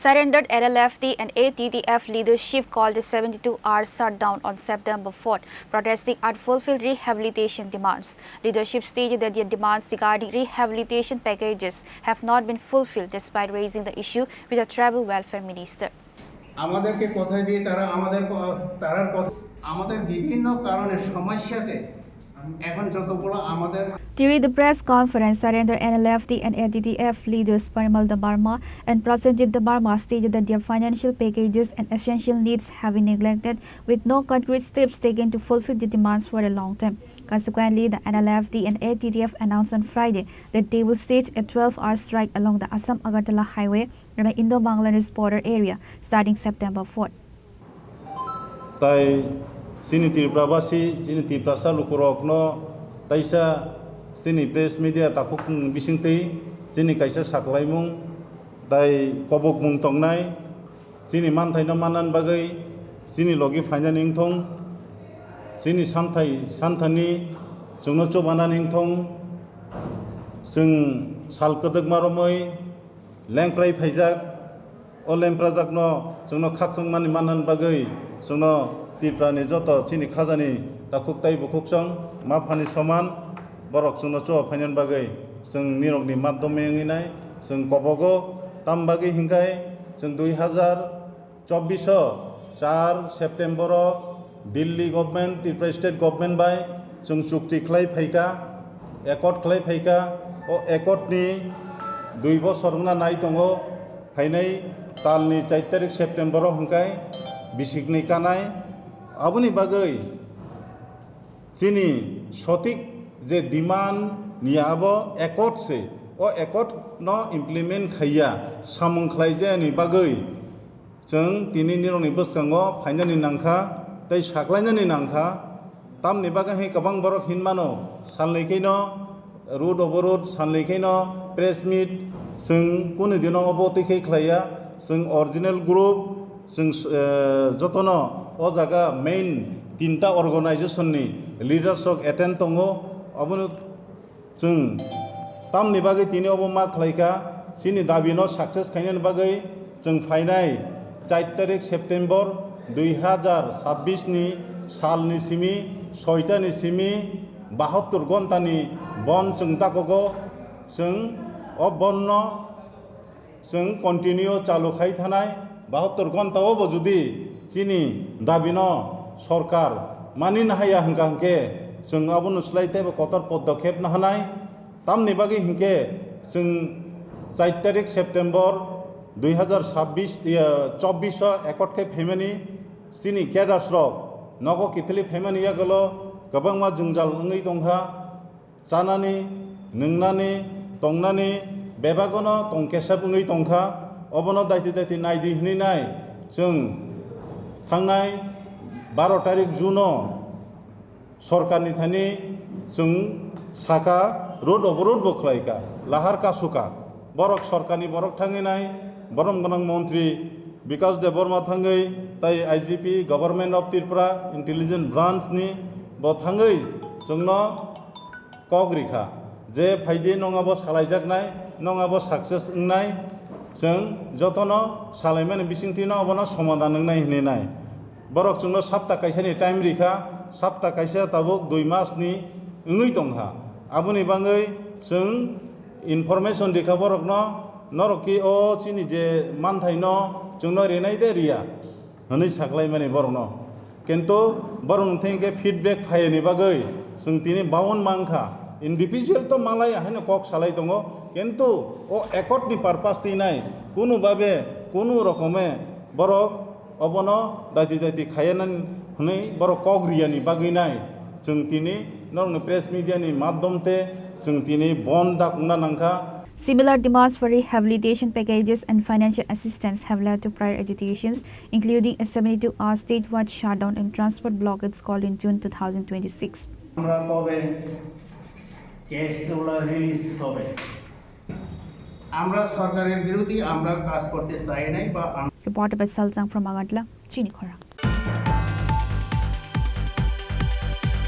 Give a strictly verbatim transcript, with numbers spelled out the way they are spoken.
Surrendered N L F T and A T T F leadership called a seventy-two hour shutdown on September fourth, protesting unfulfilled rehabilitation demands. Leadership stated that their demands regarding rehabilitation packages have not been fulfilled despite raising the issue with the Tribal Welfare Minister. আমাদেরকে কথা দিয়ে তারা আমাদের ক-, তারার কথা, আমাদের বিভিন্ন কারণে সমস্যাতে এখন যতগুলো আমাদের During the press conference, surrendered N L F T and A T T F leaders Parimal Debbarma and Prasenjit Debbarma stated that their financial packages and essential needs have been neglected, with no concrete steps taken to fulfill the demands for a long time. Consequently, the N L F T and A T T F announced on Friday that they will stage a twelve-hour strike along the Assam-Agartala highway at the Indo-Bangladesh border area starting September fourth. Tai chini Tripura basi, chini Tiprasa lukurokno taisa chini press media takhuk bisingtwi chini kaisa saklaimung tai kobokmung tongnai, chini manthaino manna bagwi chini logi phainani wngthong, chini santhai santhani chwngno chubanani wngthong, chwng sal kwdwkma romwi lengprai phaijak. O lemprajakno chwngno khakchangmani manna bagwi chwngno Tiprani joto chini khajani takhuk tai bukhuk chwng ma phani soman borok chwngno chuba phainani bagwi chwng nirokni madhyome wngwi nai chwng kobogo. Tam bagwi hinkhai chwng dui hazar chobbish o char September o Delhi government, Tripura state government bai chwng chukti khlai phaikha, accord khlai phaikha. O accord ni dui bosor wngna nai tongo, phainai talni char tarik September o hwnkhai bisikni kanai. Aboni bagwi chini sotik je demand niya abo accord se, o accord no implement khaiya, samung khlaijayani bagwi chwng tini nirokni bwskango phainani nangkha tei saklainani nangkha. Tamni bagwi hai kwbang borok hinmano, salni khe no road oborod, salni khe no press meet, chwng kunu dino obo twi khe khlaiya. Chwng original group, chwng, eh, jotono o jaga main tinta organization ni leaders rok attend tongo. Obono chwng tamni bagwi tini obo ma khlaikha, chini dabi no success khainani bagwi chwng phainai char tarik September dui hazar chabbish ni salni simi soita ni simi bahattor ghonta ni bon chwng takogo. Chwng o bon no chwng continue chalu khai thanai, bahattor ghonta o bo judi chini dabi no sorkar mani na haya hwnkha hwnkhe chwng abono slai teibo kotor podokhep na hanai. Tamni bagwi hinkhe chwng char tarik September dui hazar chabbish, iya, chobbish o accord khe phaimani chini cadres rok nogo kiphilwi phaimani yagulo kwbangma jwngjal wngwi tongkha. Chanani, nwngnani, tongnani bebagono tong kesep wngwi tongkha. Obono daiti daiti naidi hwnwi nai chwng thangnai baro tarik June o sorkarni thani chwng saka road oborod bo khlaikha, lahar kasukha. Borok sorkarni borok thangwi nai, borom gwnang montri Bikash Debbarma thangwi tai I G P, Government of Tripura Intelligence Branch ni bo thangwi chwngno kok rikha je phaidi nwng abo salaijaknai, nwng abo success wngnai, chwng jotono salaimani bisingtwino obono somadan wngnai hwnwi nai. Borok chwngno sapta kaisani time rikha, sapta kaisa tabuk dui mas ni wngwi tongkha. Aboni bagwi chwng information rikha borokno, norok ki o chini je manthaino chwngno rinai de riya hwnwi saklaimani borokno. Kintu borokni thengkhe feedback phaiyani bagwi chwng tini baun mankha. Individual to malai haino kok salai tongo, kintu o accord ni purpose twi nai kunu babe kunu rokome borok obono daiti daiti khaiya nani hwnwi borok kok riyani bagwi nai chwng tini norokni press media ni madhyom te chwng tini bon dak wngna nangkha. Similar demands for rehabilitation packages and financial assistance have led to prior agitations, including a seventy-two hour statewide shutdown and transport blockades called in June two thousand twenty-six. আমরা কবে case release হবে? আমরা সরকারের বিরোধী আমরা কাজ করতে চাই নাই বা আম- Reported by Saljang from Agartala, Chini Khorang.